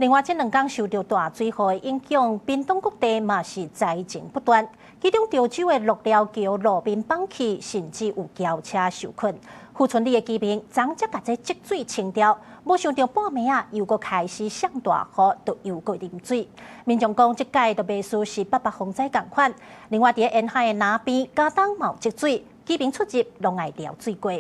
另外，這兩工受著大水雨的影響，屏東各地嘛是災情不斷。其中，潮州的鹿寮橋路面崩去，甚至有轎車受困。富春里的居民昨才共這積水清掉，無想著半暝仔又閣開始落大雨，就又閣淹水。民眾講，這擺就袂輸是八八風災仝款。另外，佇沿海的南邊、佳冬嘛有積水，居民出入攏愛撩水過。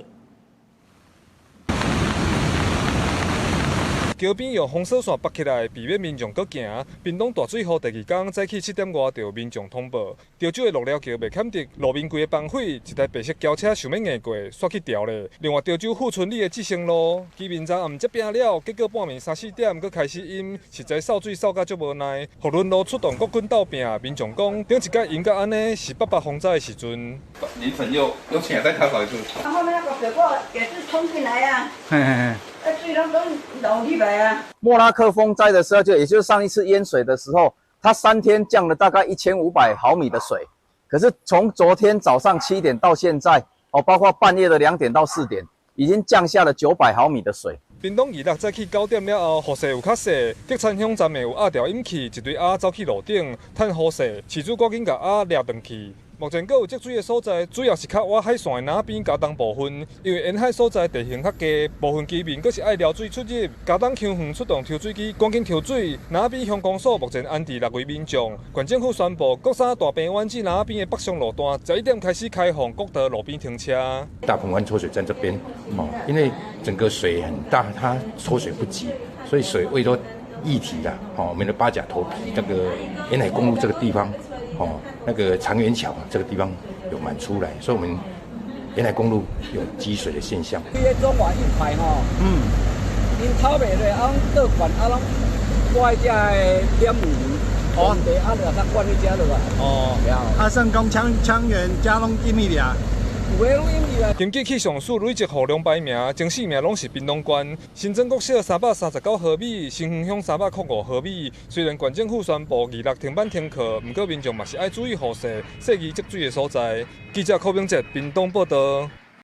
橋邊用封鎖線縛起來，避免民眾閣行。屏東大水雨第二工早起7點外，就有民眾通報，潮州的鹿寮橋袂堪得，路面規个崩毀，一台白色轎車想欲硬過，煞去牢咧。另外，潮州富春里的志成路，居民昨暗接餅了，結果半暝三四點閣開始淹，實在掃水掃甲足無奈。福倫路出動國軍鬥拚，民眾講，頂一擺淹甲按呢是八八風災的時陣。奶粉又請再打掃一次。後面那個水過也是衝進來啊。嘿嘿嘿。莫拉克風災的時候，就也就是上一次淹水的時候，它3天降了大概1500毫米的水。可是從昨天早上7點到現在，哦，包括半夜的2點到4點，已經降下了900毫米的水。屏東二六早起9點了後，雨勢有較細，德田鄉站的有鴨條淹去，一堆鴨走去路頂，趁雨勢，飼主趕緊共鴨掠轉去。目前閣有積水的所在，主要是較倚海線的南邊、佳冬部分，因為沿海所在地形較低，部分居民閣是愛撩水出入。佳冬鄉園出動抽水機，趕緊抽水。南邊鄉公所目前安置六位民眾。縣政府宣布，國三大鵬灣至南邊的北上路段，11點開始開放國道路邊停車。大鵬灣抽水站這邊，哦，因為整個水很大，它抽水不及，所以水位都溢體啦。哦，我們的八甲頭皮這個沿海公路這個地方。哦，那個長遠橋這個地方有滿出來，所以我們沿海公路有積水的現象。這个總外一排吼，𪜶透袂落，啊，攏倒灌，啊，攏掛這个點魚，哦，啊，就會使灌去遮落來。哦，啊，算講昌原遮攏淹去倆。根據氣象署累積雨量排名，前四名攏是屏東縣，新莊國小339毫米，新園鄉305毫米。雖然縣政府宣布二六停班停課，毋過民眾嘛是愛注意雨勢，細膩積水的所在。記者柯明哲屏東報導。